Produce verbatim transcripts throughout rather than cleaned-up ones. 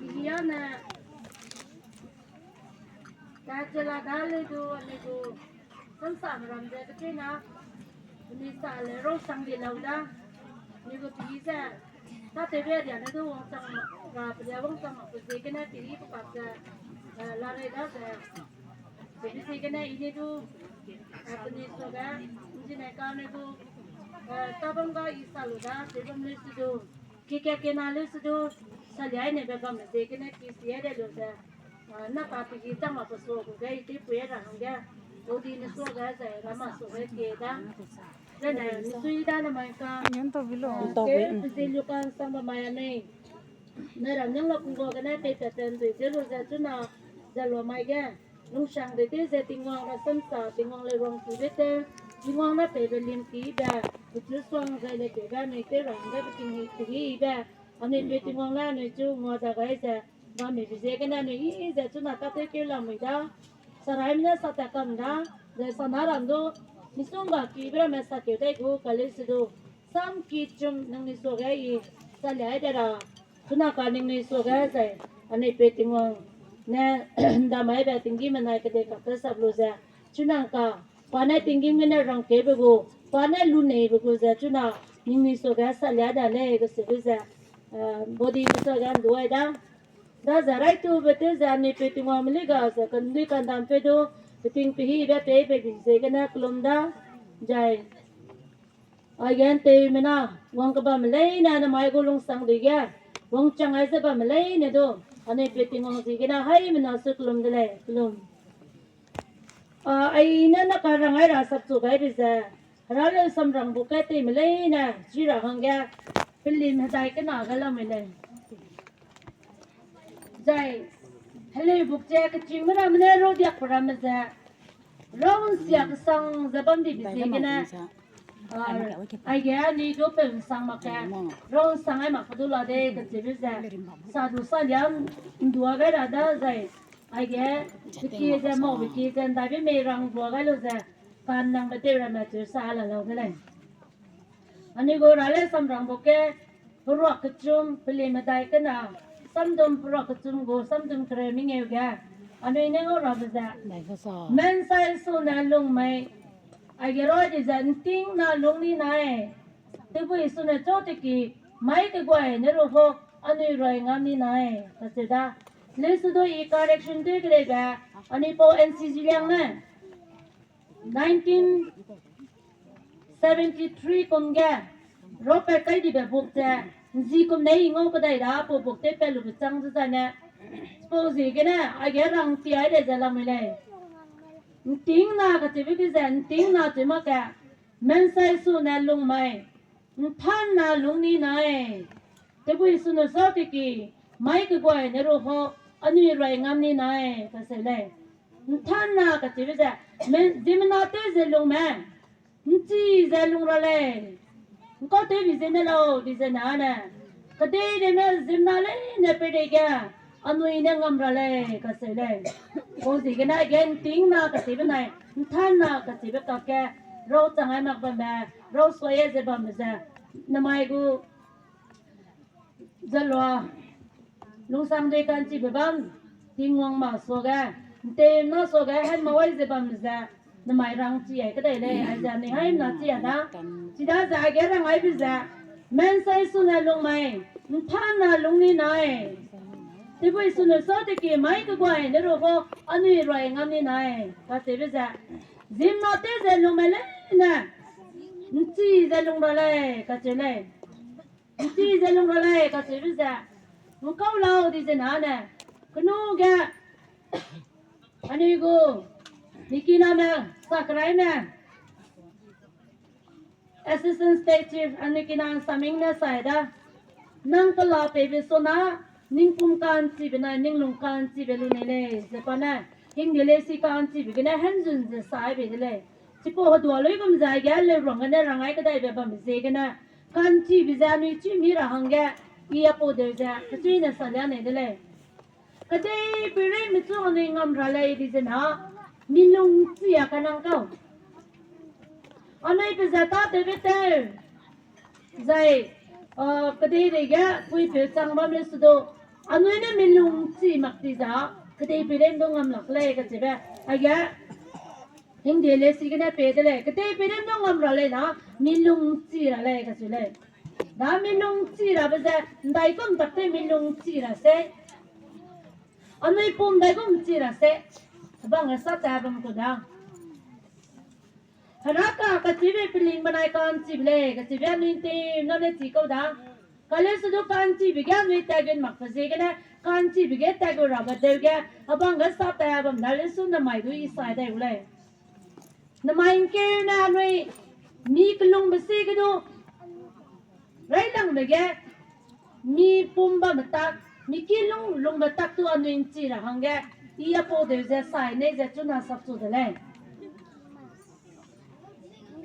Iliane, ta chela da le du, le du, samsa ram ze kena, ni sa le rau sang di lau da, ni gu pi ze, ta te be dia ne du wang sang, ra pe dia wang sang pe ze kena pi pe pa ze, eh, la re da ze, pe ze kena ini du, eh, pe ni so ga, ni ne ka ne du, eh, ta bam ga i sa lu da, pe bam le su du. Ki ka kena le su du, salia ne be bam ze kena ki si de lu ze. Ah, na ka pi gi tang ma pe so gu ge, i te pui ra hangge. Odi ne so ga ze, ra ma so ga ki da. Zene, ni sui da ne mai ka. Nyan to bilo. Ah, to ke, bi, mm. Pe ze lu kan sang ba mai a nei. Ne ra nyang la kung go gene pe pe pen dui ze lu ze chuna ze lu mai ge. Lungsang de te ze Tingwang ra samsa, Tingwang le rong ki be te, Tingwang na pe be lim ki be, kuchu suang zai le ke ga nei te rang ga be ting hi ting hi be, anui pe Tingwang la anui chu ngua da gai ze, ba mi bi ze gene anui i ze chuna ka te keu la mui da, sarai mi na sa ta kam da, ze sa na ram du, misung ga ki be ra me sa keu dai gu ka le se du, sam ki chum nang ni so ga i, sa le ai de ra, Chuna ka ningnui suage zai, anui pe Tingwang ne, ndamai be tinggî menai kede kakge sap lu ze, chuna ka, pa ne tinggî gene rangkebe gu, pa ne luneibe gu ze, chuna ningnui suage salia da lei, kese lu ze, eh, body suage nduai da. Da ze raitube te ze, anui pe Tingwang meliga ze, kandui kandam pe du, peting pehi be pe pe bi ze gene kelum da, zai. Aige ’nteumena, wang kebamme leine namai gu lungsang dui ge, wangchang ai ze bamme leine du, anui pe Tingwang ziegene haimena su kelum de lei, kelum. A, aine na ka rang ai ra sapchu gaibe ze, Hera le samrang bu kai teime leine, chi ra hangge, pelim hedai kena ge lamui lei. Zai, heleu buk ze kechîngme ramme ne rodiak pe ramme ze, rau ’nsia kesang ze bam dibe ziegene, a, aige anui du peu ’nsang mak ge, rau ’nsang ai mak pe du la de, kacheube ze, sa du salia ’ndua gai ra da zai, aige, pekie ze mau pekie ze ’ndaibe mei rang ’ndua gai lu ze, ka'nnangbe tew ramme cheu sa la lau de lei. Anui gu Hera le samrang bu ge, peruak kechum, pelim medai kena, samdum peruak kechum gu, samdum kereu mengeu ge, anui ne ngau rabe ze, Mensai su ne lung mei, aige roi di ze, ’nting na lung ni nai, tebui su ne chau teki, mai keguai ne ru ho, anui roi ngam ni nai, kacheu da. Lesu du i correction tew keleibe, anui pau N C G liang ne, nineteen seventy three kum ge, rope kai dibe buk ze, ’nzi kum nei ngau kedai da, pau buk tew pe lube chang ze zane, pau ziegene, aige rang ti ai lei ze lamui lei. ’Nting na kacheube ge ze, ’nting na cheu mak ge, Mensai su ne lung mei, ’nthan na lung ni nai. Tebui su ne sau teki, mai keguai ne ru ho, anui roi ngam ni nai, kaseu lei. ’Nthan na kacheube ze, me, ziemmena tew ze lungme, ’nchi ze lung ra lei. ’Ngkau tew bi ze ne lau, di ze na ne. Kedei dei me ziemmena leine peirei ge, anui ne ngam ra lei, kaseu lei. Pau ziegene ge ’nting na kacheube nai, ’nthan na kacheube kakge, rau chang ai mak bamme, rau suaye ze bamme ze, namai gu, ze lua, lungsang dui ka'nchibe bam, Tingwang ma suage, ’nteumena suage, hen mawai ze bamme ze, namai rang chi ai kedai lei, aize anui haimena chi a da. Chidaze aige rang aibe ze, Mensai su ne lung mei, ’nthan na lung ni nai. Tebui su ne sau teki mai keguai ne ru ho, anui roi ngam ni nai, kacheube ze. Ziemmena tew ze lungme leine, ’nchi ze lung ra lei, kacheu lei. ’Nchi ze lung ra lei, kacheube ze. ’Ngkau lau di ze na ne. Kenu ge. Anui gu. Nikiname, Sakeraime. Assistant State Chief, anui kina ’nsaming ne sai da. Nang kela peibe suna, ningkum ka'nchibe nai, ninglung ka'nchibe lu nei lei, ze pa ne. Hingde leisi ka'nchibe gene henzun ze sai bei de lei. Chipau hedua luigum ze aige leu ruang gene rang ai kedaibe bambe ziegene, ka'nchibe ze anui chî mi ra hangge, i apau deu ze, kechuine salia nei de lei. Kedei peireime chu anui ngam ra lei di ze na, milung chi a kanang kau. Anui pe ze tâtewbe tew, zai, a, kedeireige puipeu chang bam le su du, Anui ne milung chi mak ti za, kedei peirei du ngam lak lei kacheube. Aige, hingde le sigene pe de lei, kedei peirei du ngam ra lei na, milung chi ra lei kacheu lei. Da milung chi rabe ze, ndaigum tak te milung chi ra se. Anui pum ndaigum chi ra se. Hebang sa ta bam ku da. Heraka kachibe peling benai ka'nchibe lei, kachibe anui ’nteumena ne chi kau da. Kaleuse du ka'nchibe ge anui tat gun makbe ziegene, ka'nchibe ge tat gu rabe deu ge, hebang ge sa ta bam da lesu namai du i sai dai gu lei. Namai ’ngkeu ne anui mi kelungbe si ge du, railangbe ge, mi pum bamme tak, mi ki lung lungbe tak tu anui ’nchi ra hangge, i apau deu ze sai nei ze chuna sapchu de lei.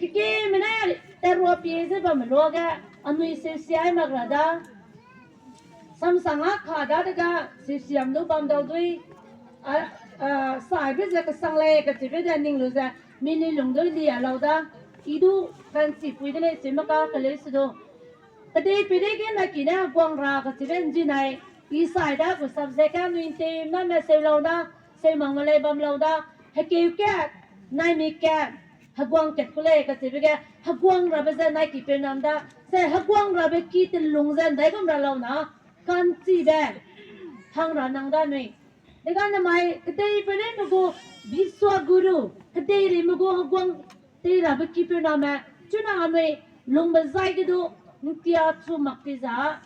Kekeme ne, terua pie ze bamme luage, anui seusiai mak ra da. Samsang a ka dadege, seusiam du bam dau dui. A, a, saibe ze kesang lei kachibe de ning lu ze, mi nui lung dui lia lau da. I du ka'nchipui de lei chime ka kaleuse du. Kedei peirei ge na ki ne heguang ra kachibe ’nji nai. I sai da gu subject ge anui ’nteumena ne seu lau da, seu mak me lei bam lau da. Hekeu kat, naimik kat, heguang kat ku lei kachibe ge, heguang rabe ze nai ki peu nam da, ze heguang rabe ki telung ze ’ndaigum ra lau na, ka'nchibe, hang ra nang da nui. Dega namai, kedei peireime gu, Biswa Guru, kedeireime gu heguang tei rabe ki peu name, chuna anui, lungbe zai ge du, ’ntia chu mak ti za,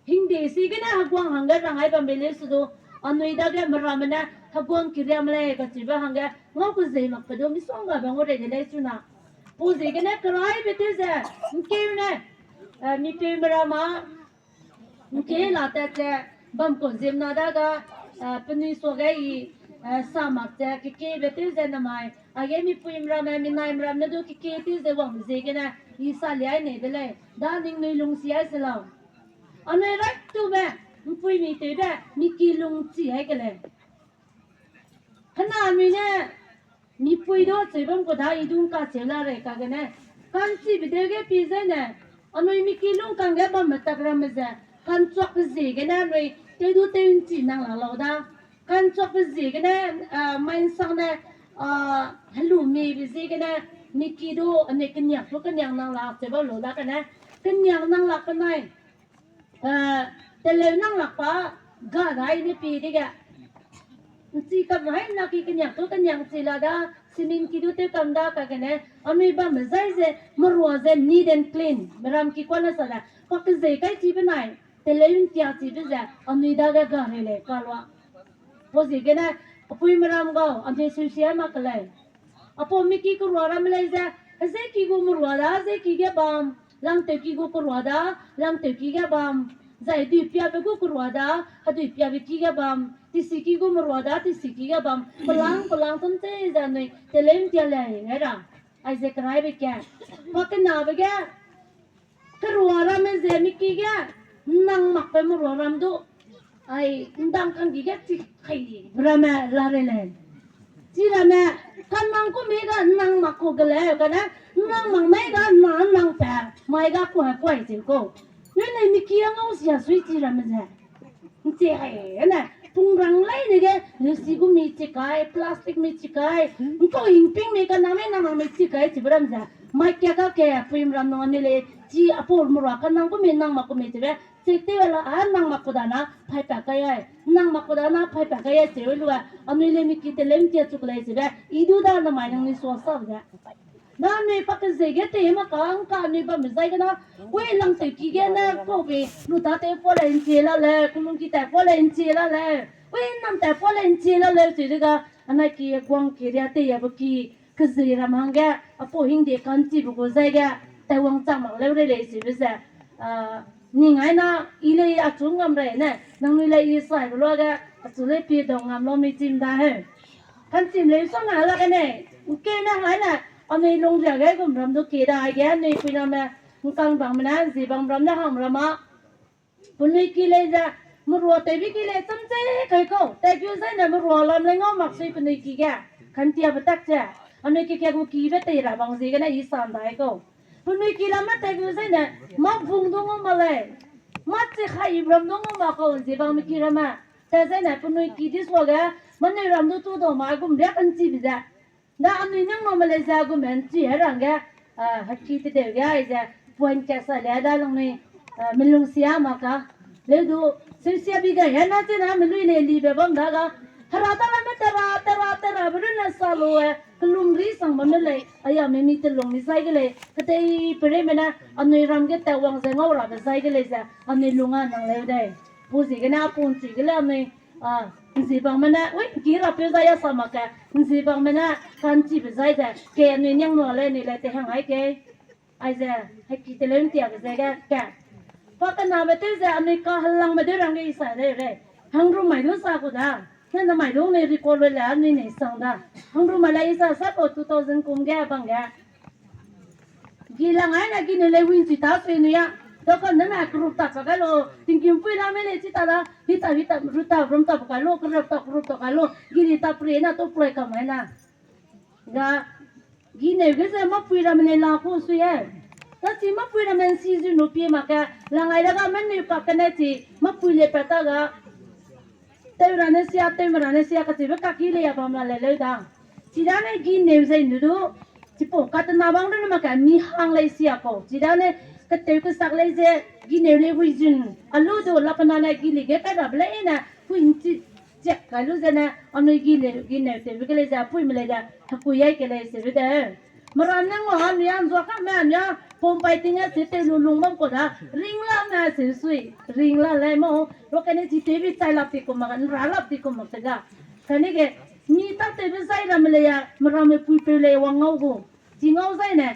hingde sigene heguang hangge rang ai bambe leuse du, anui dage meramme ne heguang kiriam lei kachibe hangge, ngau kezei makbe du misonggabe ngau rei de lei chuna. Pau ziegene keraibe tew ze, ’ngkeu ne, eh, mipeu meram a, ’ngkeu la tat ze, bam kau ziemna dage, eh, penui suage i, eh, sa mak ze, kekebe tew ze namai, aige mipui meramme, minai meramme du keke tew ze wangbe ziegene, i sa liai nei de lei, da ningnui lungsi ai se lau. Anui raitube, ’mpuimi tewbe, mi ki lungchi ai ke lei. Kena anui ne, mipui du cheu bam ku da i du ’ngkacheu la rei kagene, ka'nchibe deu ge pie zene, anui mi ki lungkang ge bamme tak ramme ze, ka'nchuakbe ziegene anui tew du tew ’nchi nang la lau da. Ka'nchuakbe ziegene, ah, mai ’nsangne, ah, helu mibe ziegene, mi ki du anui keniak du keniak nang la cheu bam lau da kane, keniak nang lak penai, eh, teleu nang lak pa, ga gai ne pie dege. ’Nchi kam hai na ki keniak du keniak ’nchi la da, simin ki du tew kam da kagene, anui bamme zai ze, merua ze neat and clean, meram ki kuane sa le, pa kezei kai chi benai, teleu ’ntia chibe ze, anui dage ga rei lei kalua. Pau ziegene, apui meram gau, anui seusiai mak ke lei. Apau mi ki kerua ramme lei ze, hezei ki gu merua da, hezei ki ge bam, langtew ki gu kerua da, langtew ki ge bam, zai dui piabe gu kerua da, hedui piabe ki ge bam, tisi ki gu merua da, tisi ki ge bam, pelang, pelang tum chei ze anui, teleu ’ntia lei, gai ra, aize keraibe ke. Pa kenabe ge, kerua ramme ze mi ki ge, nang makbe merua ram du. Ai, ’ndang kanggi ge chi kai, ramme la rei lei. Chi ramme, kanang ku mi ga nang mak ku ge lei, kane, nang mak mei ga na nang pe, mai ga kuai kuai cheu kau. Nui lei mi ki a ngau sia sui chi ramme ze. ’Nchi hai, ne, pung rang lei dege, lesi gu mi chi kai, plastic mi chi kai, ’ngkau hingping mi kanang mei nang mak mi chi kai chibe ram ze. Mai kia ka ke, pui meram nung anui lei, chi apau merua kanang ku mi nang mak ku mi chibe, chik tew la a nang mak ku da na, phaipa kai ai, nang mak ku da na, phaipa kai ai cheu lu a, anui lei mi ki teleu ’ntia chuk lei chibe, i du da namai nangnui sua sa ze. Da anui pa kezei ge tei mak ka, ’ngka anui bamme zai gene, ui langtew ki gene, kaube, lu ta tew pa lei ’nchi la lei, kulung ki tat pa lei ’nchi la lei, ui nam tat pa lei ’nchi la lei, cheu dega, anai ki guang ki ria tei abe ki, kezei ram hangge, apau hingde ka'nchibe gu zai ge, taiwang chang mak leu rei lei chibe ze, ah, ning ai na, i lei achu ngam rei ne, nangnui lei i saibe luage, achu lei pie dau ngam lau mi chim da heu. Ka'nchim lei song na la gene, ’ngkeu ne hai ne, anui lungria ge gum ram du kie da, aige anui pui name, ’ngkang bangme ne, zi bang ram ne hang ram a. Penui ki lei ze, merua tewbe ki lei cham che kai kau, tat gu zai ne merua lam lei ngau mak sui penui ki ge, ka'ntiabe tak ze, anui ki kia gu kibe tei ra bang ziegene i san dai kau. Penui ki lam ne tat gu zai ne, mâ bung du ngau mak lei. Mâ chi hai ram du ngau ma kau ’nzie bangme ki ramme. Te zene penui ki di suage, mâ nui ram du tu dau ma gum riak ’nchibe ze. Da anui nang name lei ze gume ’nchi herangge, heki tedeu ge aize, point ka sa le da langnui, melung sia ma ka. Leu du, seusia bi ga hena chena melui lei libe bam da ga. Hera ta ramme tera, tera, terabe runne sa lu e, kelum ri sang bamme lei, aya me mi telung mi zai ge lei, kedei pereime ne, anui ram ge tat wang ze ngau rabe zai ge lei ze, anui lung a nang leu dei. Pu ziegene a pu ’nchi ge le anui, ’nzie bangme ne, ui, ki rapeu zai a sa mak ke, ’nzie bangme ne, ka'nchibe zai ze, ke anui niang nua lei, anui lei te hang ai ke. Aize, heki teleu ’ntiabe ze ge, ke. Pa kenabe tew ze, anui kahelangbe deu rangge i sa lei lei. Hangrum mai du sa ku da. Ne namai du ne record lu le anui nei sang da. Hangrum mai le i sa sa kau two thousand kum ge bang ge. Gi lang ai ne gi ne lei win chi ta sui nui a. Dau ka ne na group ta pa kai lu. Tingkimpui la me lei chi ta da. Hita hita ruta rum ta pa kai lu. Group ta group ta kai lu. Gi li ta pri na tu play kam ai na. Ga, gineu ge ze mâpui ramme lei la ku sui e. Tachi mâpui ramme ’nsi zu nu pie mak ke, langai da ga menu kak kene chi, mâpui lei pat ta ga, tew ra ne sia, tewme ra ne sia, kachibe kak ki lei a bam la lei leu da. Chidane gineu ze ’ndu du, chipau katena bang du ne mak ke, mi hang lei sia kau. Chidane, ketew kesak lei ze, gineu lei wui zun, a lu du, lapena ne gili ge kai rabe leine, pui ’nchi chiak kai lu zene, anui gi lei, gineu tewbe ge lei ze, puime lei ze, hekui ai ke lei sebe de. Meram ne ngau anui a ’nzua kame anui a, pumpai ting a se tew lu lung bam kau da, ring la me se sui, ring la lei mau, ro kane chi tewbi chai lap ti kum mak, ’nra lap ti kum mak te ga. Kane ge, mi tâtewbe zai ramme lei a, meramme puipeu lei wang ngau gu, chi ngau zai ne,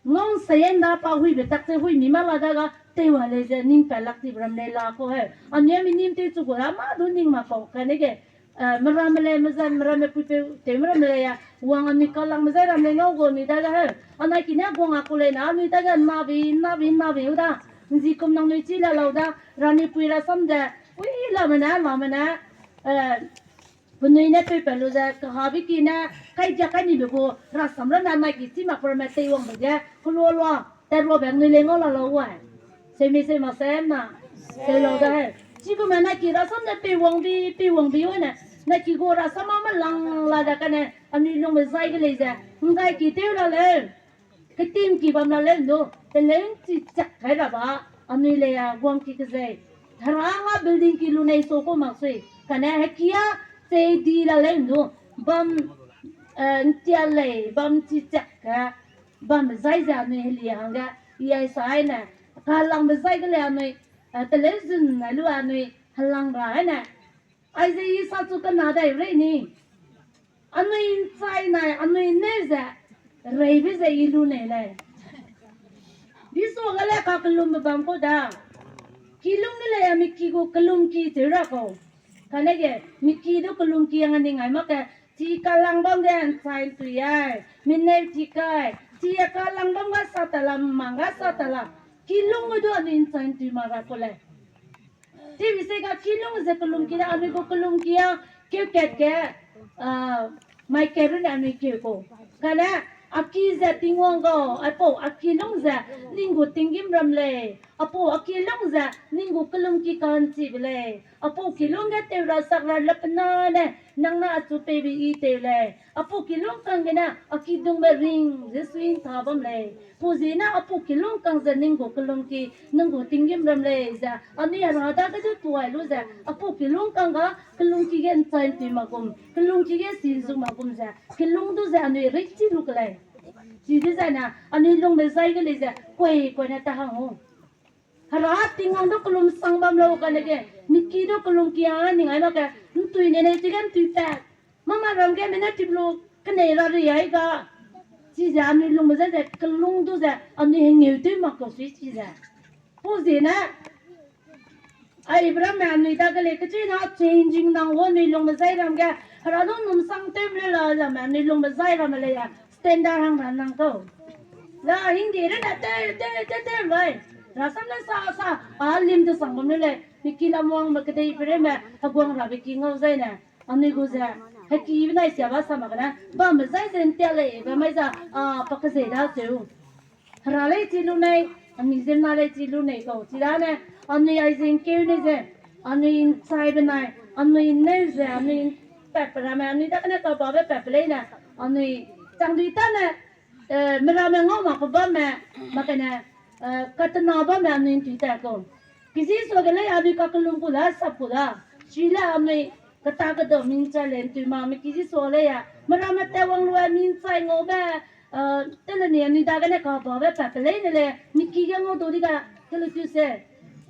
ngau ’nsei enda pa huibe tak ze hui mi ma la da ga, tew wa lei ze, ning pat lak tibe ram lei la kau he. Anui a mi nim tew chu gu ra mâ du ning mak kau, kane ge, meramme lei, mezan, meramme puipeu, tew meramme lei a, wang anui kalangbe zai ram lei ngau gu anui da ga he. Anai kine guang a ku lei na, anui da ga nabi, nabi, nabi u da. ’Nzi kum nangnui chi la lau da, ranipui rasam ze, ui lame ne, lame ne, penui ne peupat lu ze, kahabe ki ne, kai dia kai nibe gu, rasam ramme anai ki chi mak ramme teiwangbe ge, kelua lua, tat ruabe anui lei ngau la lau ai. Seumi seu mak se na, seu lau da he. Chigume nai ki rasam ne peiwangbi, peiwangbi u ne, nai ki gu rasam a melang la da kane, anui lungbe zai ge lei ze, ’nggai ki tew la leu. Ketim ki bam la leu ’ndu, teleu ’nchi chak kai ra ba, anui lei a guang ki kezei. Hera nga building ki lu nei so ku mak sui, kane heki a, chei di la leu ’ndu, bam, ’ntia lei, bam chi chak ka, bambe zai ze anui heli hangge, i ai sa ai ne, kalangbe zai ge lei anui, teleu zun ai lu anui, helang ra ai ne, aize i sa chu kena dai rei ni. Anui ’nchai nai, anui neu ze, reibe ze i lu nei lei. Disuage le kakellumbe bam kau da. Kilung de lei a mi ki gu kellum ki cheu ra kau. Kane ge, mi ki du kellum ki hang a ning ai mak ke, chi kalang bam ge ’nchai ’ntui ai, mineu chi kai, chi a kalang bam ga sa ta la, mang ga sa ta la, kilung du anui ’nchai ’ntui mak ra kau lei. Chibi se ga kilung ze kellum ki da, anui gu kellum ki a, keu kat ge, mai kat runne anui keu kau. Kane, a ki ze Tingwang gau, aipau a kilung ze, ning gu tinggîm ram lei. Apau a kilung ze, ning gu kellum ki ka'nchibe lei. Apau kilung ge tew ra sak ra lapena ne, nang ne achu peibe i tew lei. Apau kilung kang gene, a kidungbe ring ze sui ’nta bam lei. Pau ziegene apau kilung kang ze ning gu kellum ki, ning gu tinggîm ram lei ze, anui Hera dage du tuai lu ze, apau kilung kang ga, kellum ki ge ’nchai ’ntui mak gum, kellum ki ge si zu mak gum ze, kilung du ze anui reichi lu ke lei. Chidezai ne, anui lungbe zai ge lei ze, kuai kuai ne ta hang u. Hera Tingwang du kellum sang bam lau kane ge, mi ki du kellum ki a ning ai mak ke, ’ntui ne nei chige ’ntui pat. Mama ram ge mene tip lu, kenei ra ri ai ga. Chize anui lungbe zai ze, kellum du ze, anui hengeu tew mak kau sui chize. Pau ziegene, aibe ramme anui dage lei kechina changing nang u anui lungbe zai ram ge, Hera du num sang tew le la ramme anui lungbe zai ramme lei a, standard hang ra nang kau. La Hindi rene te, te, te, te, lai. Rasam ne sa, sa, a lim de sang bam le lei, mi ki lam wangbe kedei pe reme, heguang rabe ki ngau zai ne. Anui gu ze, hekibe nai sia ba sa mak gene, bambe zai ze ’ntia lei, bam mai za, a, pa kezei daseu. Hera lei chi lu nei, a mi ziemna lei chi lu nei kau, chidane, Anui aizing keu ne ze, anui nchai benai, anui neu ze, anui patpe ramme, anui dagene kababe patpe leine, anui changdui tane, eh, meramme ngau mak pe bamme, makane, eh, katena bamme anui ntui ta kau. Kiji suage lei anui kakellum gu da, sap gu da. Chi le anui kata kedau minchai le ntui ma, mi kiji sua lei a. Meramme tat wang lu a minchai ngaube, eh, tele ni anui dagene kababe patpe leine le, mi ki ge ngau dau di ga, tele tu se,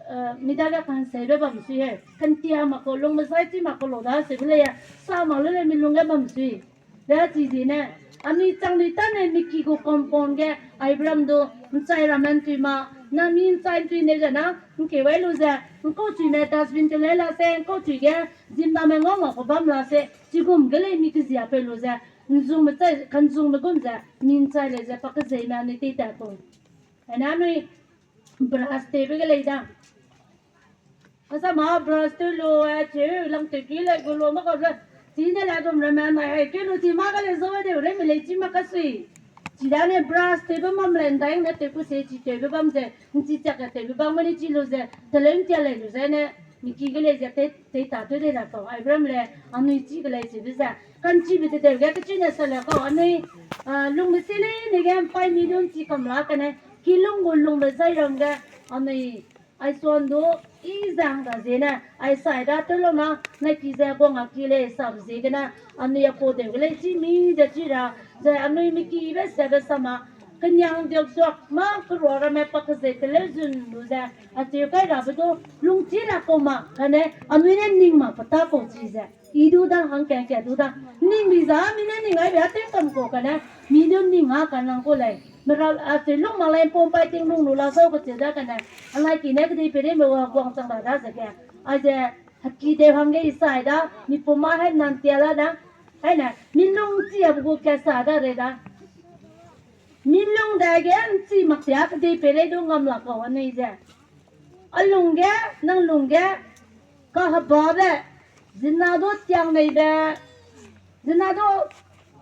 eh, mi dage kanseube bam sui he. Kantia mak kau, lungbe zai chi mak kau lau da, seube lei a. Sa mak lu le mi lung ge bam sui. Da chi ziene, anui changdui tane mi ki gu compound ge, aibe ram du, nchai ramme ntui ma, na mi nchai ntui ne ze na, nkeu wai lu ze, nkauchuime dustbin te lei la se, nkauchui ge, ziemmename ngau mak pe bam la se, chigum ge lei mi kezia peu lu ze, nzungme chai, kanzungme gum ze, mi nchai lei ze, pa kezeime anui tei tat kau. Ane anui, brush tewbe ge lei da. Asama brush tew lu, eh, cheu lang tew ki le gu lu mak kau le. Chi ne le gum ramme nai hai keu lu chi mak ka le zau de rei me lei chi mak ka sui. Chidane brush tewbe mam le ndai ne tew ku se chi tewbe bam ze, nchi chak tewbe bam mani chi lu ze, teleu ntia lei lu ze ne, mi ki ge lei ze te, tei ta tew de ra kau. Aibe ram le, anui chi ge lei chibe ze. Kanchibe te tew ge kechi ne sa le kau, anui, ah, lungbe si leine ge mpai million chi kam la kane, kilung gu lungbe zai ram ge, anui, aisuan du, i zang ra ziene, aisai da tew lau na, na ki ze guang a ki lei sap ziegene, anui apau deu ge lei chi mi ze chi ra, ze anui mi kibe sebe sama, keniang diak zuak ma kerua ramme pa kezei teleu zun lu ze, acheu kai rabe du, lungchi ra kau ma, kane, anui ne ning mak pe ta kau chi ze. I du da hangkat kat du da. Ning mi za mi ne ning aibe a tew kam kau kane. Mi du ning a kanang kau lei. Mera, acheu lung mak lei pum pai ting lung lu la sau kacheu da kane. Anai ki ne kedei peireime wa guang chang ra da ze ge. Aize, heki tew hangge i sai da. Mi pum ma hai nan tia la da. Hai ne, mi lung chi a be gu kat sa da rei da. Mi lung dage nchi mak tia kedei peirei du ngam la kau anui ze. A lung ge, nang lung ge, kahebabe, zina du tiang neibe, zina du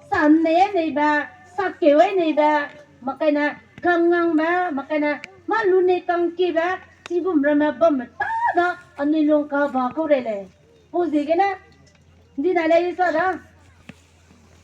san nei neibe, sakeu neibe, makaine kangngangbe, makaine mâ lu nei kangkiebe, chigum ramme bamme ta da, anui lung kaheba kau rei lei. Pau ziegene, dina lei i sa da.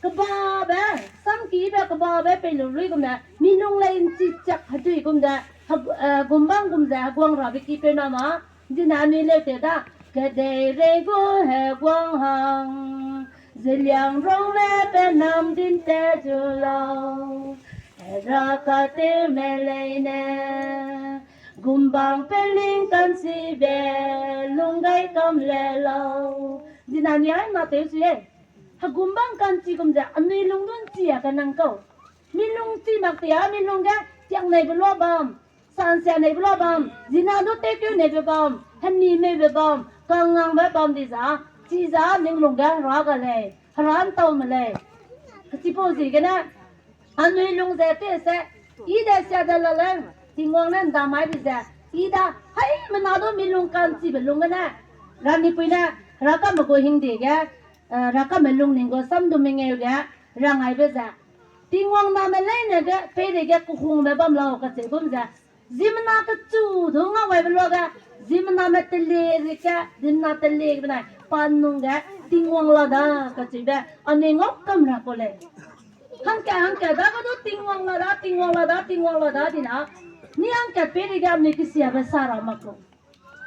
Kebabe, samkibe kebabe pei lu lui gum ze, mi lung lei nchi chak hedui gum ze, he-, eh, gumbang gum ze, heguang rabe ki peu na ma, dina anui leu te da, kedeirei gu heguang hang, Zeliangrongme pe nam din te zu lau, Hera katewme leine, gumbang peling kanchibe, lunggai kam le lau. Dina ni ai ma tew su e. Hegumbang kanchi gum ze, anui lung du nchi a kanang kau. Mi lung chi mak tia, mi lung ge, tiang neibe lua bam, sansia neibe lua bam, zina du tewkeu neibe bam, heni meibe bam, kangngangbe bam di za, chiza ning lung ge Hera ga lei, Hera ntau me lei. Kechipau ziegene, anui lung ze te se, i de sia de la lei, Tingwang ne ndamai di ze, i da, haimena du mi lung kanchibe lung gene, Ranipui ne, Herakamme gu hingde ge, eh, Herakamme lungning gu samdum mengeu ge, rangaibe ze, Tingwang name leine ge, peireige kehungbe bam lau kacheu gum ze, ziemmena kechu du ngau gaibe luage, ziemmename tele rike, ziemmena tele benai, pa nung ge, Tingwang la da, kacheube, anui ngau kam ra kau lei. Hangkat, hangkat, dage du Tingwang la da, Tingwang la da, Tingwang la da, dina. Ni hangkat peireige anui kesiabe sa ra mak kau.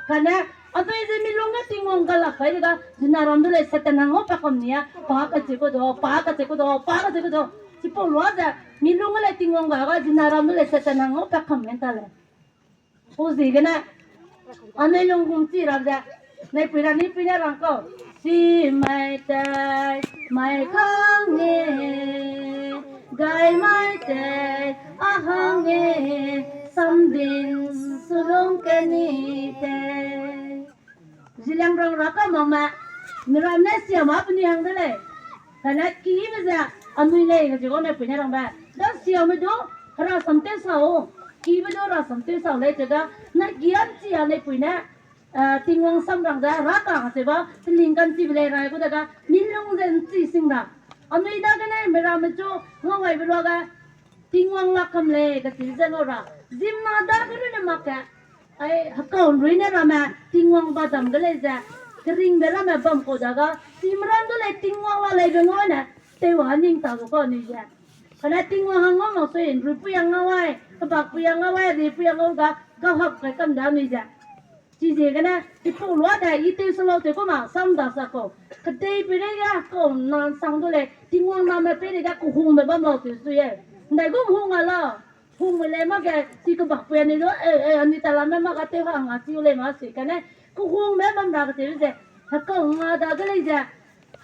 Kane, anui ze mi lung ge Tingwang ga lak kai de ga, zina ram du lei Satan hang ngau pa kam ni a, pa kacheu ku du, pa kacheu ku du, pa kacheu ku du. Chipau lua ze, mi lung ge lei Tingwang ga ga, zina ram du lei Satan hang ngau pa kam men ta lei. Pau ziegene, anui lung hung chi ra ze, naipui Ranipui ne rang kau, chi mai tei, mai kang e, gai mai tei, a hang e, samdin sulung keni tei. Zeliangrong Herakamme, miram ne siame penui hang de lei. Kane kibe ze, anui lei kacheu gau naipui ne rangbe. Da siame du, herasam tew sau. Kibe du herasam tew sau lei chega, na giam chi a naipui ne, eh, Tingwang sam rang ze, Heraka kacheube, peling kanchibe lei rai gu dega, mi lung ze nchi sing ra. Anui dagene miramme chu, ngau gaibe luage, Tingwang la kam lei, kacheube ze ngau ra. Ziemmena dage runne mak ke, Ai, hekau rui ne ramme, Tingwang ba dam ge lei ze, keringbe ramme bam kau da ga, chime ram du lei Tingwang la leibe ngau ne, tew a ning ta gu kau anui ze. Kane Tingwang hang ngau mak sui, ruipui a ngau ai, kebakpui a ngau ai, ripui a ngau ga, gau hap kai kam da anui ze. Chiziegene, chipau lua de, i tew se lau tew ku ma, sam da sa kau. Kedeipeirei ge, kau na sang du lei, Tingwang name peirei ge, kehungbe bam lau tew sui e. Ndaigum hung a la. Hungme lei mak ge, chi kebakpui anui du, e, e, anui talamme mak ga tew hang a chiu lei mak sui kane, kehungme bam ra kecheube ze, hekau nga dage lei ze,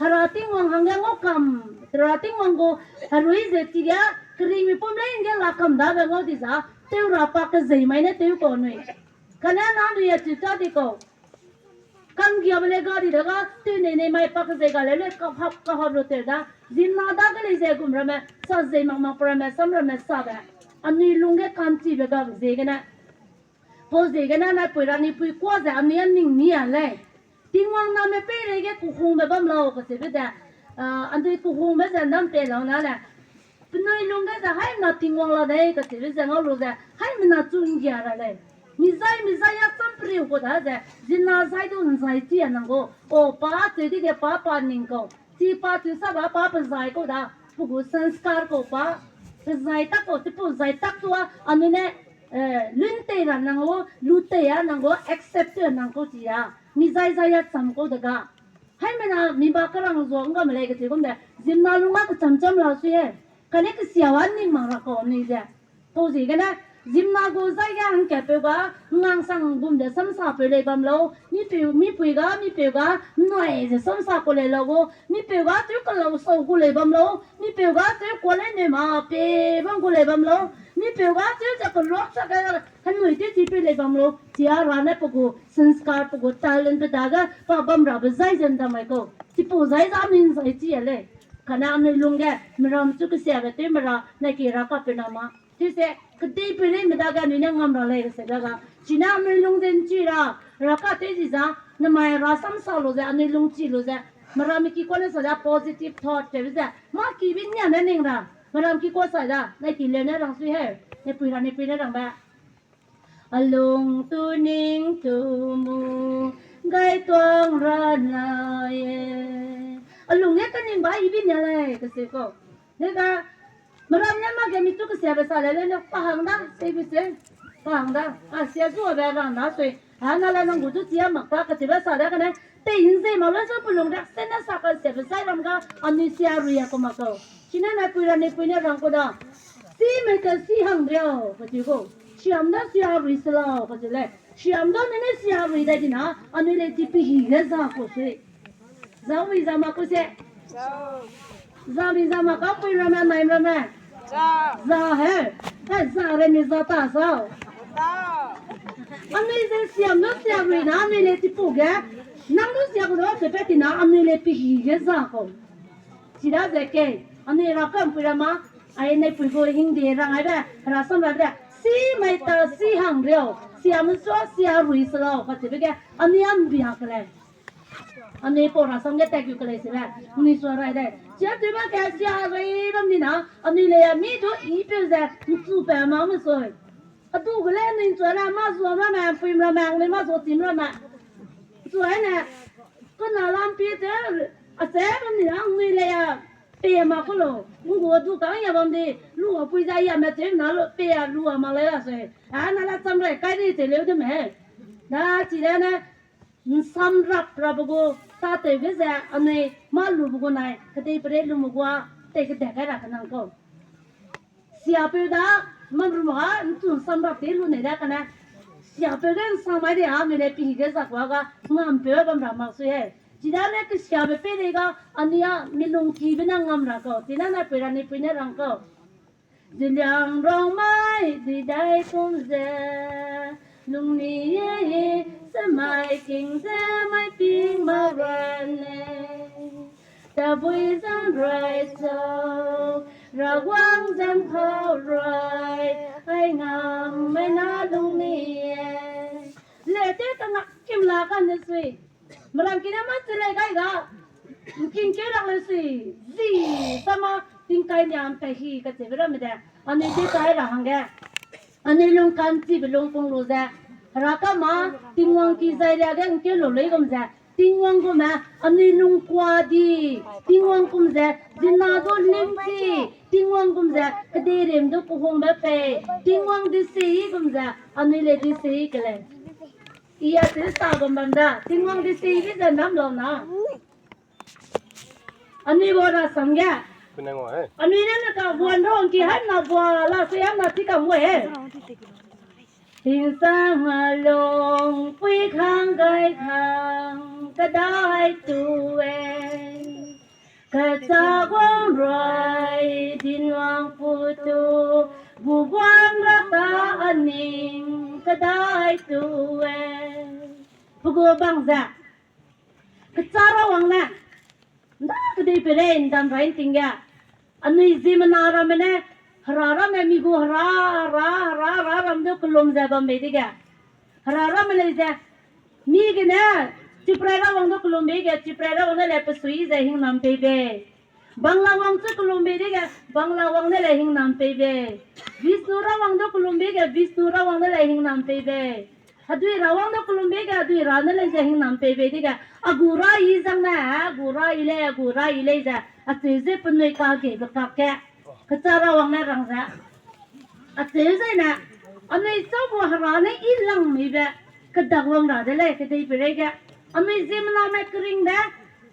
Hera Tingwang hangge ngau kam, Hera Tingwang gu, herui ze chige, keringbe pum lei hangge la kam dabe ngau di za, tew ra pa kezei mai ne tew kau anui. Kane na anui a chi ta di kau. Kanggiabe le gari dage tew nei nei mai pa kezei ga leu le kahap kahap lu tew da. Ziemmena dage lei ze gum ramme, sa zei mak mak pe ramme, sam ramme sabe. Anui lungge ka'nchibe gabe ziegene. Pau ziegene naipui ra nipui kuâ ze anui a ning mi a lei. Tingwang name peireige kehungbe bam lau kacheube ze, a, anui kehungbe ze ndam pe lau na le. Penui lungge ze haimena Tingwang la dei kacheube ze ngau lu ze, haimena chu nggia ra lei. Mi zai, mi zai a cham periu kau da ze, ziemmena zai du nzai chi a nang gu. O pa cheu di ge pa pa ning kau. Chi pa cheu sa ba pa pe zai kau da, pe gu sanskar kau pa. Pe zai tak kau, chipau zai tak tu a, anui ne, eh, lun tei ra nang gu, lu tei a nang gu, accept tew nang kau chi a. Mi zai zai a cham kau de ga. Haimena mi ba kerang zua ngga me lei kacheu gum de, ziemmena lung a kecham cham lau sui e. Kane kesia a ning mak ra kau anui ze. Pau ziegene, ziemmena gu zai ge hangkatpeu ga, ngangsang gum de samsapeu lei bam lau, mipeu, mipui ga, mipeu ga, nui ze samsa ku lei lau gu, mipeu ga tew kelau sau gu lei bam lau, mipeu ga tew kuâ lei ne ma pe bam gu lei bam lau, mipeu ga tew ze keluak sa ge, henui tew chipeu lei bam lau, chi a ra ne pe gu sanskar, pe gu talent pe dage, pa bam rabe zai ze ndam mai kau. Chipau zai za mi nzai chi a lei. Kane anui lungge, meram chu kesiabe tew mera, nai ki ra kapeu na ma. Chise, kedeipeirei me dage anui ne ngam ra lei kese dage. Chine anui lung ze nchi ra, ra ka tew zi za, nemai ra samsa lu ze, anui lung chi lu ze. Meram ki kuâ ne sa da positive thought tewbe ze. Mâ kibe nia ne ning ra, meram ki kuâ sa da, nai ki leu ne rang sui he, ne pui ra, ne pui ne rangbe. A lung tu ning tu mu, gai tuang ra na e. A lung ne kaningba ibe nia lei, kese kau. Dega, meram ne mâ ge mi chu kesiabe sa le le ne, pa hang da, seibe se, pa hang da, a sia zuabe rang da sui. A na la nang gu chu chia mak ta kacheube sa da kane, tei nzei mak lun su pe lung riak se ne sa kasiabe zai ram ga, anui sia rui a ku mak kau. Chine naipui ra nipui ne rang ku da. Simei ta si hang riau, kacheu gu. Siam da sia rui se lau, kacheu lei. Siam da ne ne sia rui dai di na, anui lei chi pe hi ge za ku sui. Za mi za mak ku se. Za mi za mak ka pui ramme, nai ramme. Za he. He za re mi za ta sau. Anui ze siam du sia rui na, anui lei chipau ge. Nang du sia gu du, chepe ti na, anui lei pe hi ge za kau. Chidaze kei, anui ra kampui ra ma, ai naipui gu hingde rang aibe, rasam ra de, simei ta si hang riau, siam sua sia rui se lau, kacheube ge, anui a mbia ke lei. Anui pau rasam ge tat gu ke lei sebe, anui sua rai de. Chia tewbe ge sia rui bam di na, anui lei a mi du ipeu ze, nchupe ma me sui. A du ge lei anui nchua ra, mâ zuam ramme, puim ramme, anui mâ zua chim ramme. Nchua ne, kena lampi te, a che bam di na, anui lei a, pe ma ku lau. Ngu du kang ya bam di, lu a pui za ya me te na lu, pe a lu a mak lei la sui. A na la cham rai kai di te leu de me. Da chi da ne, nsamrap rabe gu, tâtewbe ze, anui mâ lube gu nai, kedeipeirei lume gua, tei kede kai ra kenang kau. Siapeu da, mamrum a, nchu nsamrap te lu nei da kane. Siapeu ge nsam mai de a, mi lei pe hi ge za kua ga, ngampeu bam ra mak sui he. Chidane kesiabe peirei ga, anui a, mi lungkibe ne ngam ra kau, chine naipui ra nipui ne rang kau. Zeliangrong mai di dai kum ze, lungmi e, semai king ze mai ping ma ran ne. Tabui zam rai sau, Rawang zam kau rai, ai ngam mai na lungmi e. Le te kangak kim la kane sui. Meram kine mâ chi lei gai ga, king keu lak lei sui. Zi, sama, tingkai niam pe hi kacheube ramme de. Anui chi kai ra hangge. Anui lung ka'nchibe lungpung lu ze. Hera kama, Tingwang ki zai ria ge ngkeu lu lei gum ze, Tingwang gume, anui lungkua di, Tingwang gum ze, zina du limchi, Tingwang gum ze, kedeirem du kehungbe pei, Tingwang di se gum ze, anui le di se ke lei. I a teu sa bam bam da, Tingwang di se bi ze nam lau na. Anui gu rasam ge. Anui ne na ka buan rong ki hai na bua la se yam na ti kam gu he. Tingsang a lung pui khang gai khang kedai tu e. Kecha guang rai dinwang pu tu, bu guang ra ta a ning kedai tu e. Pe gu bang ze. Kecha Rawang ne, nda kedei peireî ndam rai nting ge, anui ziemmena ramme ne, hera ramme mi gu hera, hera, hera, hera ram du kelum ze bam bei dege, hera ramme lei ze, mi gene, Chiprai Rawang du kelum bei ge, Chiprai Rawang ne lei pe sui ze hingnam pei bei. Bangla Wang chu kelum bei dege, Bangla Wang ne lei hingnam pei bei. Vishnu Rawang du kelum bei ge, Vishnu Rawang ne lei hingnam pei bei. Hedui Rawang du kelum bei ge, hedui ra ne lei ze hingnam pei bei dege, a gu ra i zang ne, a gu ra i lei, a gu ra i lei ze, acheu ze penui kageibe kak ge, Kecha Rawang ne rang ze. Acheu ze ne, anui chau gu hera ne i lang meibe, kedak wang ra de lei, kedei peireî ge. Anui ziemmename keringbe,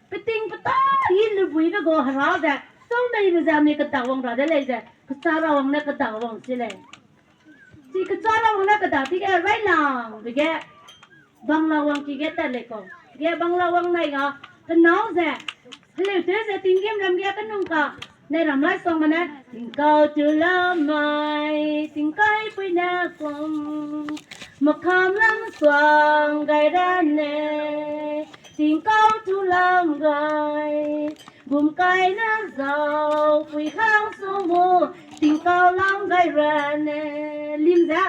peting peta i lubuibe gu hera ze, chau meibe ze anui kedak wang ra de lei ze, Kecha Rawang ne kedak wang chi lei. Chi Kecha Rawang ne kedak dege railangbe ge, Bangla Wang ki ge tat lei kau. Ge Bangla Wang nai ga, pe nâu ze, heleu tew ze tinggîm ram ge kenung ka, nai ram lai sangme ne, tingkau tu lamai, tingkai pui ne kum, makam lam suang gai ra ne, tingkau tu lam gai, bumkai ne zau, pui hang su mu, tingkau lam gai ra ne, lim ze,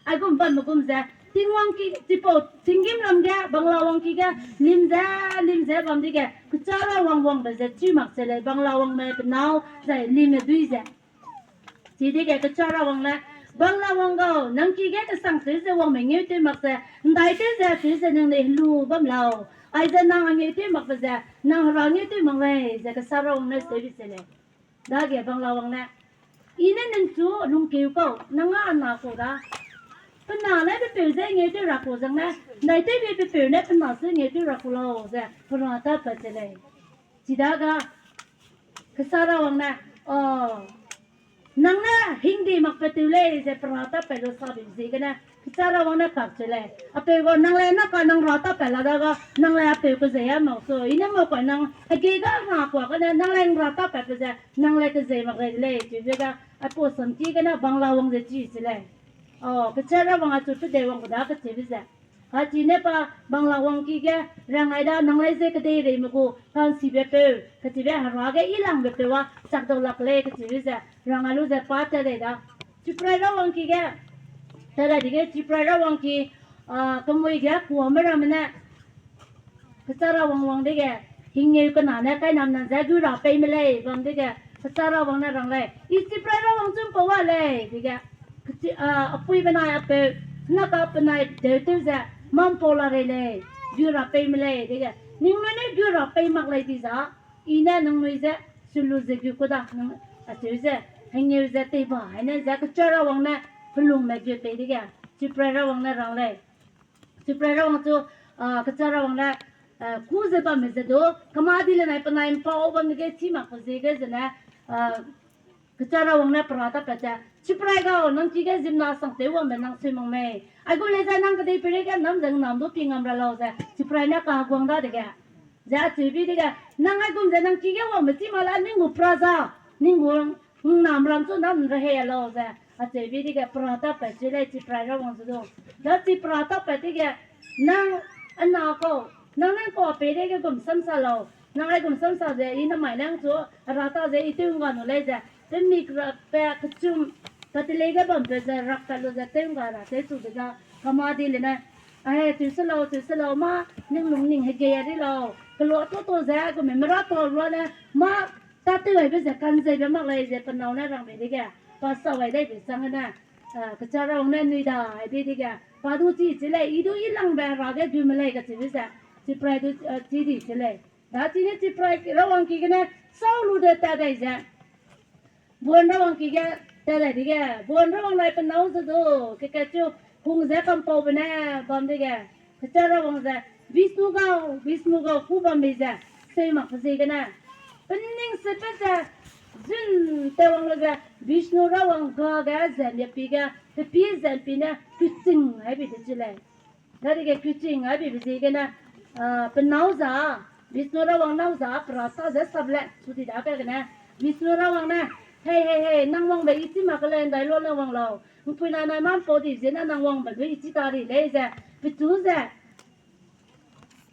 aigum bamme gum ze, Tingwang ki, chipau, tinggîm ram ge, Bangla Wang ki ge, lim ze, lim ze bam dege, Kecha Rawang wangbe ze chi mak se lei, Bangla Wangme pe nâu, zai limme dui ze. Chidege Kecha Rawang le, Bangla Wang gau, nang ki ge kesang tew ze wangme ngeutew mak ze, ndai tew ze, tew ze nang nei helu bam lau. Aize nang a ngeutew makbe ze, nang hera ngeutew mak lei, ze Kecha Rawang ne seu bi se lei. Dage Bangla Wang ne, i ne ningchu lungkeu kau, nang a na kau da. Pe na ne pepeu ze ngeutew ra kau zang ne, ndai tew bi pepeu ne pe na se ngeutew ra kau lau ze, pe ra tapat se lei. Chidaga, Kecha Rawang ne, o, nang ne hingdi makpat tew lei ze pe ra tapat lu sabe ziegene, Kecha Rawang ne kak che lei. Apeu ga nang le na ka nang ra tapat la daga, nang le apeu kezei a mak su, i ne ngau ka nang, hegei ga ra kua gene, nang le nang ra tapatbe ze, nang le kezei mak lei de lei, chibe ga, aipau samki gene Bangla Wang ze chi se lei. O, Kecha Rawang achu pedei wang gu da kecheube ze. Kachi ne pa Bangla Wang ki ge, rangai da nang lei ze kedeireime gu, kansibe peu, kachibe hera ge i langbe peu a, chakdau lak lei kachibe ze, rangai lu ze pa tat dei da. Chiprai Rawang ki ge, tat dai dege Chiprai Rawang ki, a, kemui ge kuame ramme ne, Kecha Rawang wang dege, hingeu kena ne kainam nan ze gu ra peime lei, bam dege, Kecha Rawang ne rang lei. I Chiprai Rawang chum pau wa lei, dege, kechi, a, apui benai apeu, na ka penai deutew ze, mampau la rei lei, gu ra peime lei, dege, ningnui ne gu ra pei mak lei di za, i ne ningnui ze, sulu ze gu ku da, nang, acheu ze, hengeu ze, teiba, haine ze, Kecha Rawang ne, pelungme gu pei dege, Chiprai Rawang ne rang lei. Chiprai Rawang chu, a, Kecha Rawang ne, a, ku ze bamme ze du, kemâ di le nai penai mpau bam dege chî mak pe ziege zene, a, Kecha Rawang ne pe ra tapat ze, Chiprai gau, nang ki ge ziemmena sangtew wangbe nang sui mak mei. Aigum lei ze nang kedei peireige nam ze ngnam du pi ngam ra lau ze, Chiprai ne kaheguang dadege. Ze acheubi dege, nang aigum ze nang ki ge wangbe chî mak la ning gu praza, ning gu nnam ram chu nang rehei a lau ze, acheubi dege pe ra tapat chi lei Chiprai Rawang zu du. Da chi pe ra tapat dege, nang ana kau, nang nang kau peireige gum samsa lau, nang aigum samsa ze, i namai nang chu, ra ta ze, i tew ngga nu lei ze, pe mik ra pe kechum, pe telei ge bampe ze, rakpat lu ze, tew ngga ra, tew chu de da, kemâ di le ne, ahe, tew se lau, tew se lau, mâ, ning lungning hegei a ri lau, kelu a tu tu ze, gume mera tau rua ne, mâ, tâtew aibe ze, kanzeibe mak lei ze, pe nâu ne rangbe dege, pa sa wai daibe chang ne, a, Kecha Rawang ne nui da, aibe dege, Pa du chi chi lei, i du i langbe Hera ge dume lei kacheube ze, chiprai du, eh, chi di chi lei. Da chine chiprai Rawang ki gene sau lu de tat dai ze, Buan Rawang ki ge tat dai dege, Buan Rawang lai pe nâu ze du, kekatchu hung ze kampaube ne bam dege, kechâ Rawang ze, Vishnu gau, Vishnu gau ku bambe ze, seu mak pe ziegene, pening se pe ze, zun tewang lu ze, Vishnu Rawang ga ge ze, miapi ge, pepi ze, pi ne, kuching ai bi de chi lei. Dadege kuching ai bibe ziegene, ah, pe nâu za, Vishnu Rawang nâu za, pera ta ze sap le, chu di da pe gene, Vishnu Rawang ne, hei, hei, hei, nang wangbe i chi mak ke lei, ndai lu ne wang lau. Mpuina nai mâ ’mpau di ziegene nang wangbe du i chi ta di lei ze, pechu ze,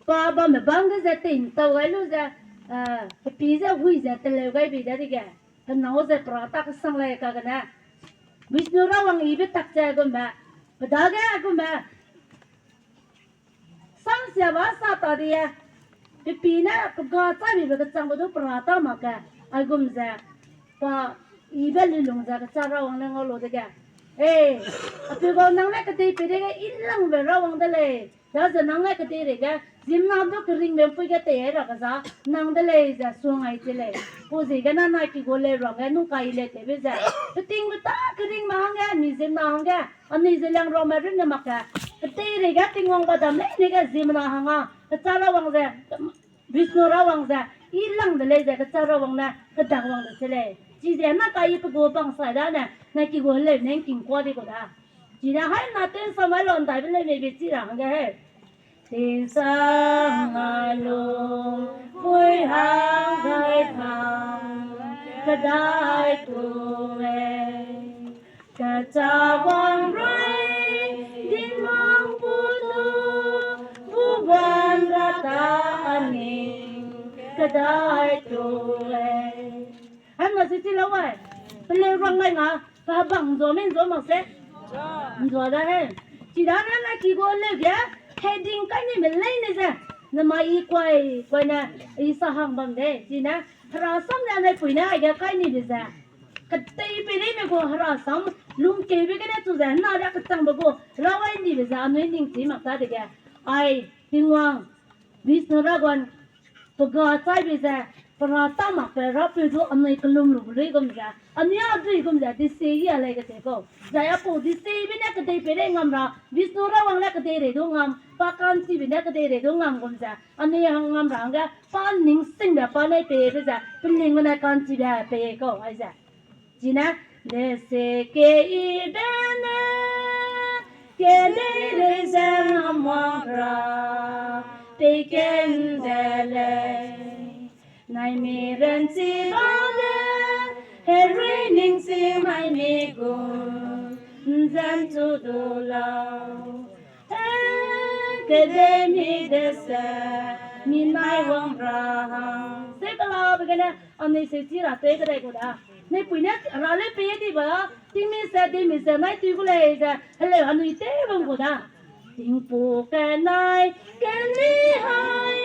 pa bambe bang ge ze tei ’ntau gai lu ze, eh, pepi ze hui ze teleu gai bi dadege, pe nâu ze pera ta kesang lei kagene, Vishnu Rawang ibe tak ze gumbe, pe dage gumbe, samsiabe sa ta di e, pepi ne pe ga chai bibe kechangbe du pera ta mak ge, aigum ze, pa ibe lilung ze kechâ Rawang ne ngau lu dege, e, apeu gau nang ne kedei peireige i langbe Rawang de lei, daze nang ne kedeirei ge ziemmena du keringbe ’mpui ge tei ra keza nang de lei ze suang ai chi lei. Pau ziegene nai ki gu leu ruage nung kai lei tewbe ze, petingbe ta keringme hangge, mi ziemmena hangge, anui ze liangraume runne mak ge, kedeirei ge Tingwang badam leine ge ziemmena hang â kechâ Rawang ze, Vishnu Rawang ze, i lang de lei ze kechâ Rawang ne kedak wang de chi lei. Chize na kai pe gu bang sai dane, nai ki gu heleu ne ’ngking kuâ di gu da. Chine haimena tensang mai lu ’ndaibe lei meibe chi ra hangge he. Tensang mai lu, pui hang gai hang, kedai tu lei. Kechâ wang rui, Tingwang pu du, pu wan ra ta a ning, kedai tu lei. Haimena se chi lau ai, peleu rang lai nga, pa bang ’nzua me ’nzua mak se. ’Nzua da he. Chidane nai ki gu leu ge, heading kai nime leine ze, namai i kuai, kuai ne, i sa hang bam de, chine, Hera sam ne anai pui ne aige kai nibe ze. Kedei peireime gu Hera sam, lungkeube gene chu ze, hena ria kechangbe gu, rawai nibe ze, anui ningchi mak ta dege. Ai, Tingwang, Vishnu Rawang, pe ga chaibe ze, pera ta makbe Rapeu du anui kelum lube luigum ze, anui a duigum ze, dise i a lei kacheu kau. Zai apau disebe ne kedei peirei ngam ra, Vishnu Rawang ne kedeirei du ngam, pa ka'nchibe ne kedeirei du ngam gum ze, anui hang ngam ra hangge, pa ningsingbe pa ne peibe ze, peling gene ka'nchibe pei kau aize. Chine, dese ke i bene, kedeirei ze ngam wang ra, pei ken de lei. Naimi ranchi ba de, herui ningsing naimi gu, ’nzanchu du lau. E, kedei mi dese, mi nai wang ra hang. Se kelabe gene, anui se chi ra tei kedei gu da. Naipui ne ra leu pei dibe, tingmi se, deimi se, nai tui gu lei ze, heleu anui tew bam gu da. Tingpu kenai, keni hai,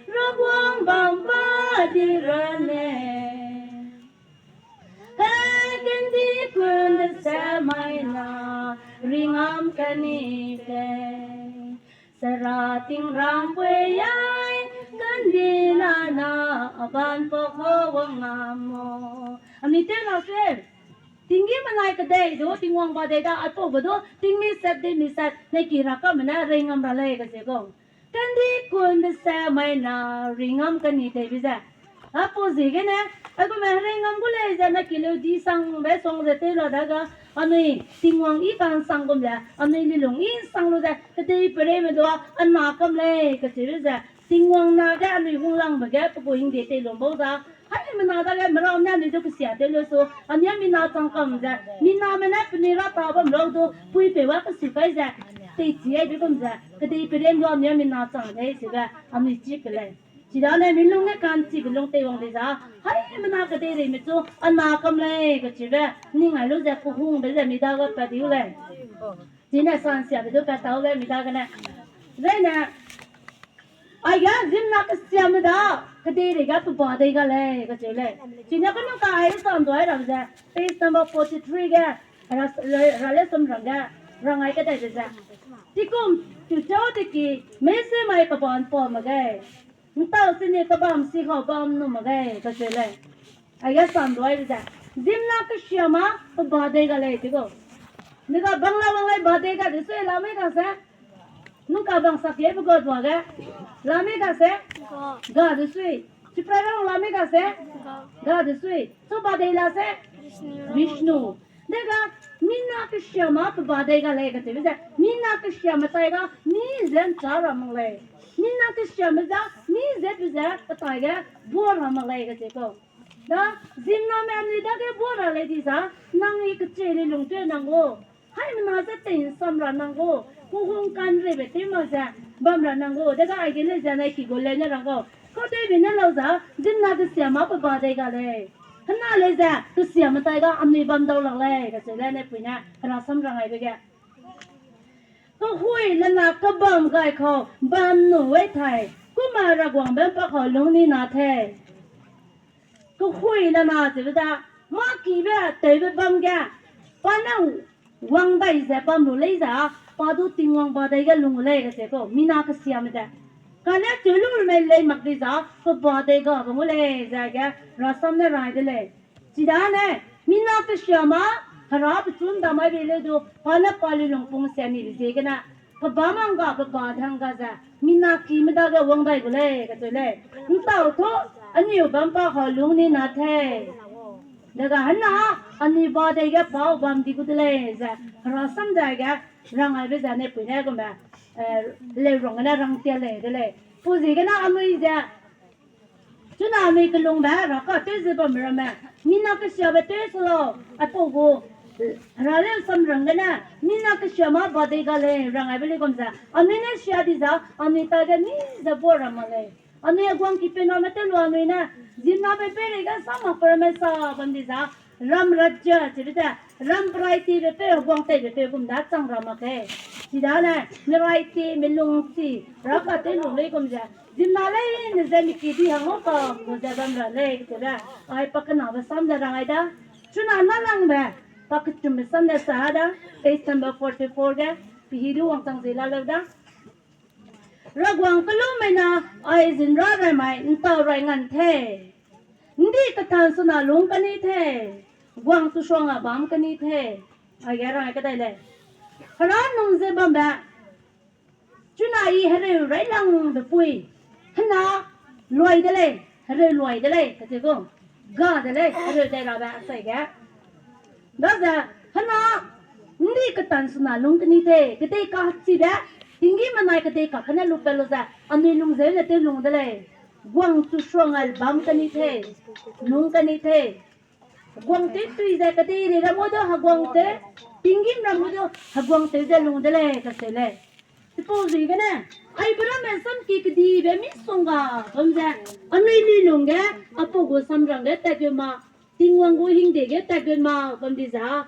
Rawang bam ba di ra ne. He kendi kun de se mai na, ringam keni te. Sera ting rang pui ai, kendi na na, aban pa ho wang ngam mo. Anui tew na se, tinggî menai kedei du, Tingwang ba dei da, aipaube du, tingmi sat, deimi sat, ne ki ra kamme ne, ringam ra lei kacheu kau. Kendi kun de se mai na, ringam keni teibe ze. Apau ziegene, aigume ringam gu lei ze na ki leu di sangbe suang ze tew la daga, anui Tingwang i ka'nsang gum ze, anui lilung i ’nsang lu ze, kedei peireime du, a na kam lei kacheube ze, Tingwang na ge anui hunglangbe ge pe gu hingde tei lum bau za, haimena dage meramme ne anui du kesia tew lu su, anui a mina chang kam ze, miname ne penui ra ta bam lau du, puipeu a kesu kai ze, teichi aibe gum ze, kedei peirei du anui a mina chang lei sebe, anui chi ke lei. Chidane mi lung ne ka'nchibe lung teiwang dei za, haimena kedeireime chu, a na kam lei kacheube, ning ai lu ze kehungbe ze mi dage pat diu lei. Chine sansiabe du pat tau lei mi dagene. Zaine, aige ziemmena kesiame da, kedeirei ge pe ba dei ga lei kacheu lei. Chine kenu ka ai sa ’nduai rabe ze, page number forty-three ge, ra, ra, ra le sam ram ge. Rangai kedaibe ze. Tikum, tuchau teki, mese mai kebam pau mak ge. Ntau sini kebam si kau bam nu mak ge, kacheu lei. Aige sam duai ze. Ziemmena kesiame, pe ba dei ga lei, tiku. Nega bang la wang lei ba dei ga de sui la mei ga se. Nungka bang sapie pe ga dua ge. La mei ga se. Ga de sui. Chiprai bang la mei ga se. Ga de sui. So ba dei la se. Vishnu. Dega, mina kesiame pe ba dei ga lei kacheube ze, mina kesiame tai ga, mi ze ncha ra mak lei. Mina kesiame ze, mi ze pe ze, pe tai ge, bua ra mak lei kache kau. Da, ziemmename anui dage bua ra lei di za, nang i kechei lei lungteu nang gu. Haimena ze tei nsam ra nang gu. Kuhung kanreibe tew mak ze, bam ra nang gu. Dega aige lei ze nai ki gu lei ne rang gu. Kautewbe ne lau za, ziemmena kesiame pe ba dei ga lei. Hena lei ze, kesiame tai ga anui bam dau lak lei, kacheu lei ne pui ne, hera sam rangaibe ge. Kehui lena kebam gai kau, bam nu wei tai, kumna Raguangbe ’mpa kau lung ni na tei. Kehui lena chebe da, mâ kibe tewbe bam ge, pa ne wang dai ze bam lu lei za, pa du Tingwang ba dei ge lung lei kacheu kau, mina kesiame ze. Kane cheu lu mei lei mak di za, pe ba dei ga bam gu lei ze ge, rasam ne rai de lei. Chidane, mina kesiame, hera pechu ’ndamai bei leu du, pa ne pa luilung pung sia nibe ziegene, pe bam hangga, pe ba de hangga ze, mina kime dage wang dai gu lei, kacheu lei. ’Ntau tu, anui bam ’mpa kau lung ni na tei. Dega hena, anui ba dei ge pau bam di gu de lei ze, hera sam ze ge, rangaibe ze ne pui ne gumbe, eh, leu rang gene rang tia lei de lei. Pau ziegene anui ze, chuna anui kelungbe, hera katew ze bam ramme, mina kesiabe tew se lau, aipau gu, hera leu sam rang gene, mina kesiame ba dei ga lei, rangaibe lei gum ze, anui ne sia di za, anui tage mi ze bua ra mak lei. Anui heguang ki peunamme tew lu anui ne, ziemmename peireige sa mak pe ramme sa bam di za, ram raja chebe ze, ram perai tiebe peu, heguang teibe peu gum da chang ra mak lei. Chidane, merai ti, melung chi, hera katew lu lei gum ze, ziemmena leine ze miki di hang ngau kam gu ze bam ra lei, chebe, ai pakenabe sam ze rangai da, chuna nâlangbe, pakechumbe sam ze sa da, page number forty four ge, pehi du wangchang ze la lau da. Raguang kelumei na, ai zinra rai mai, ’ntau rai ngan tei. ’Ndi ketan suna lung keni tei. Guang tu suang a bam keni tei. Aige rang kedai lei. Hera nung ze bambe. Chuna i hereu railangbe pui. Hena luai de lei, hereu luai de lei, kacheu gu. Ga de lei, hereu dai rabe achai ge. Daze, hena, ’ndi ketan suna lung keni tei, kedei kachibe, tinggîm menai kedei kakene lupat lu ze, anui lung zeu ze tew lung de lei. Guang chu suang ai bam keni tei, lung keni tei. Heguang tew tui ze kedeirei ram gu du heguang tew, tinggîm ram gu du heguang tew ze lung de lei, kacheu lei. Chipau ziegene, aibe ramme samki kedibe misongga bam ze, anui luilung ge, apau gu samrang ge tatgu ma, Tingwang gu hingde ge tatgu ma bam di za.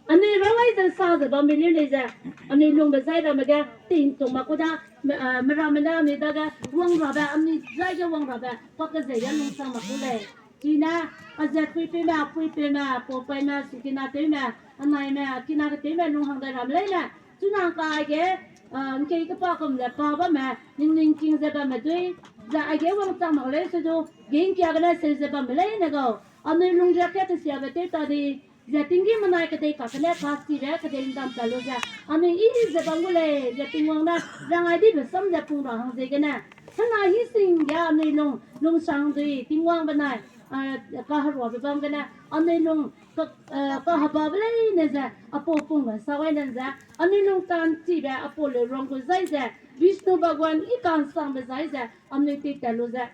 Anui rawai ze sa ze bambe leu lei ze, anui lungbe zai ramme ge, tingchung mak ku da, me, eh, meramme ne anui dage wang rabe, anui zai ge wang rabe, pa kezei ge lungsang mak ku lei. Chine, a ze puipeume, puipeume, paupaime, sikina tewme, anaime, kina ketewme, lung hang dai ramme leine. Chuna ka aige, eh, ’ngkei kepa kum ze pa bamme, ningning king ze bamme dui, ze aige wangchang mak lei se du, gengkia gene seu ze bamme leine gau. Anui lungriak ke kesiabe tew ta di, ze tinggîm menai kedei kakene kachibe kedei ’ndam ta lu ze, anui i ze bam gu lei, ze Tingwang ne rangai dibe sam ze pung ra hang ziegene. Hena hi sing ge anui lung, lungsang dui, Tingwang benai, eh, kaheruabe bam gene, anui lung, ka, eh, kahebabe leine ze, apau pung ge sa wai nen ze, anui lung ka'nchibe, apau leu rang gu zai ze, Vishnu Bhagwan i ka'nsangbe zai ze, anui tei tat lu ze.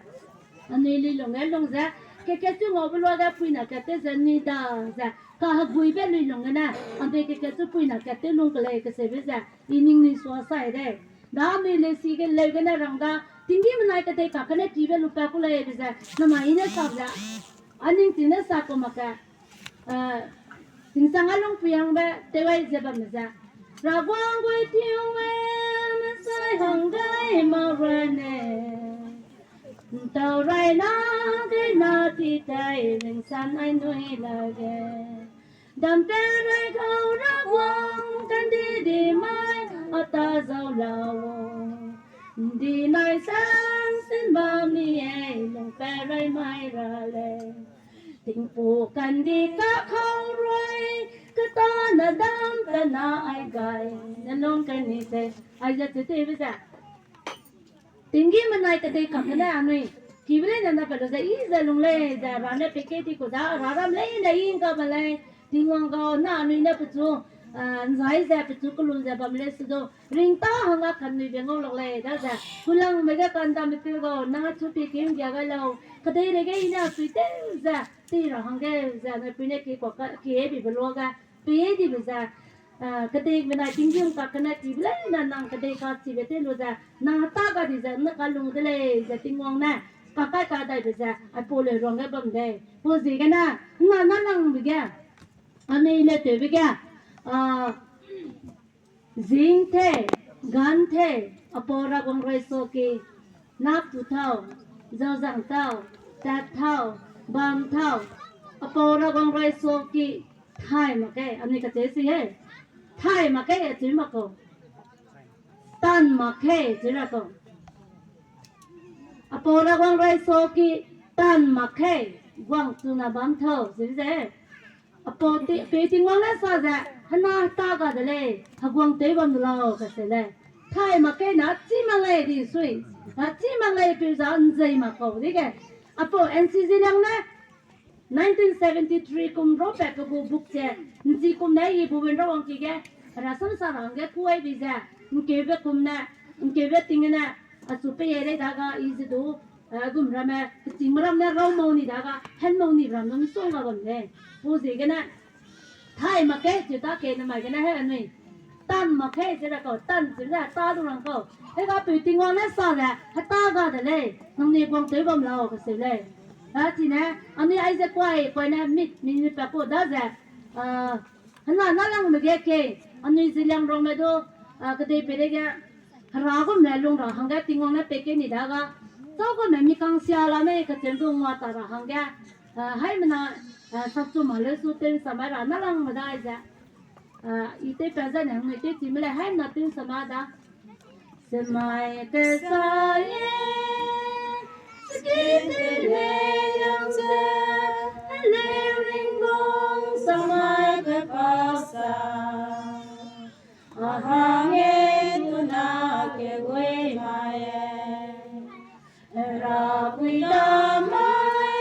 Anui luilung ge lung ze, kekatchu ngaube luage puina kat tew ze ni da ze, kaheguibe luilung gene, anui kekatchu puina kat tew lung kelei keseube ze, i ning ni sua sai dei. Da anui lesi ge leu gene rang da, tinggîm menai kedei kakene kibe lupat ku leibe ze, namai i ne sa ze, a ning ting ne sa ku mak ge, eh, tingsang a lungpui hangbe, tewai ze bamme ze. Raguang gui tiu e, mesai hang dai ma rane. ’Ntau rai na, gai na ti tai, ringsan ai nui lage. Tampe rai kau ra guang kandi di mai a ta zau lau. Ndi nai sang sin bam ni ei, lung pe rai mai ra lei. Tingpu kandi ka khau rui, kata na dam pe na ai gai, na lung kani te. Aize cheu tewbe ze. Tinggîm benai kedei kak gene anui kibe leine na pe lu ze i ze lung lei ze Hera ne pei kei di ku da, Hera ram leine i ngka ba lei, Tingwang gau na anui ne pechu, ah, nzai ze pechu kelum ze bam lei su du, ring tâ hangge kanui be ngau lak lei daze, hulangbe ge kandamme tew gau, nang achu pie kei nggia gai lau, kedeireige i ne asui tew ze, ti ra hangge ze, naipui ne ki kua ka, ki e bibe luage, pei dibe ze, ah, kedei benai tinggîm kak gene kibe leine nang kedei kachibe tew lu ze, nang ta ga di ze, nne kalung de lei ze Tingwang ne, kakai kadaibe ze, aipau leu ruangge bam dei. Pau ziegene, nna nalangbe ge, anui le tewbe ge, ah, zing te, gan te, apau Ravguangc rui suaki, nap tu tau, zauzang tau, tat tau, bam tau, apau Ravguangc rui suaki, thai mak kei, anui kacheu si he. Thai mak kei, acheu mak kau. Tan mak kei, cheu ra kau. Apau Ravguangc rui suaki, tan mak kei, guang chuna bam tau, cheu ze. Apau ti, pei Tingwang ne sa ze, hena ta ga de lei, heguang tew bam de lau, kacheu lei. Thai mak kei na chî mak lei di sui. Na chî mak lei peu za nzei mak kau dege. Apau N C Zeliang ne nineteen seventy three kum rapat pe gu book ze, nzi kum ne i bu wen ra wangki ge, rasam sa ra hangge kuai bi ze, nkeube kum ne, nkeube ting ne, achu pei e lei daga i ze du, eh, gum ramme, kechîngme ram ne rau mau ni daga, hen mau ni ram du misongga bam lei. Pau ziegene, thai mak kei cheu ta kei namai gene he anui. Tan mak kei cheu ra kau, tan cheu ze ta lu rang kau. Hega peu Tingwang ne sa ze, heta ga de lei, nangnui guang tew bam lau, kacheu lei. Hechine, anui aize kuai, kuai ne mit, mi, mi pa ku daze, ah, hena nalangbe ge kei, anui Zeliangrongme du, ah, kedei peireige, Hera gum ne lung ra hangge Tingwang ne pei kei ni daga, chau gum ne mi kang sia la mei kacheu du ngua ta ra hangge, ah, haimena, ah, sapchu ma leu su tew'nsamai ra nalangbe dai ze, ah, i tewpa zene hangnui tewchime lei haimena tew'nsamai da. Semai kesa ye, seki tewne yang ze, heleu ringbong samai pe pa sa. A hangge tuna keguî mai e, Hera pui da mai,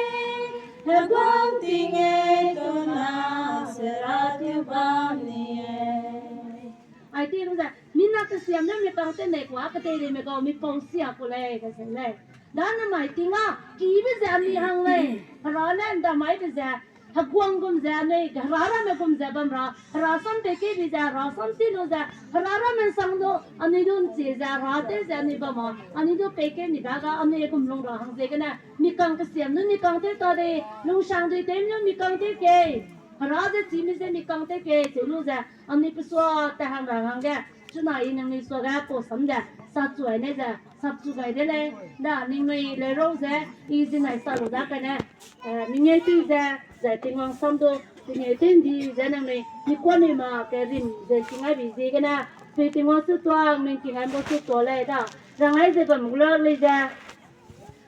heguang ting e tuna sera tew bam ni e. Ai ting ze, mina kesiam ne mi kang tew nei kua, kedeireime gau mi pau sia ku lei, kacheu lei. Da namai ting a, kibe ze anui hang lei, Hera ne ndamaibe ze, heguang gum ze anui, Hera ramme gum ze bam ra, Hera sam pei kei bi ze, Hera sam ti lu ze, Hera ramme nsang du, anui du nchi ze, Hera tew ze anui bam a, anui du pei kei ni daga, anui gum lung ra hang ziegene, mi kang kesiam nu mi kang tew ta de, lungsangdui tew nu mi kang tew kei, Hera ze chime ze mi kang tew kei, cheu lu ze, anui pesua ta hang ra hangge, chuna i ningnui suage pau sam ze, sapchu ai ne ze, sapchu gai de lei, da ningnui le rau ze, i zinai sa lu da kane, eh, mingeu tew ze, zai Tingwang sam du, mingeu tew ndi ze nangnui, mi kuanui ma kerim ze kingai bi ziegene, pei Tingwang su tuang, ning kingai mbo su tua lei da, rangai ze bam gulak lei ze,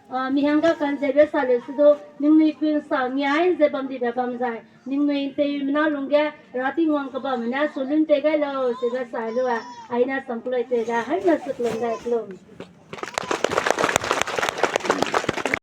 ah, mi hangge kan zebe sa leu su du, ningnui kun sa ngiai ze bam dibe bam zai, ningnui nteumena lungge, Hera Tingwang kebamme ne su lun pei gai lau, zebe sai lu a, aine sam kelui tei da, haimena su kelum dai kelum.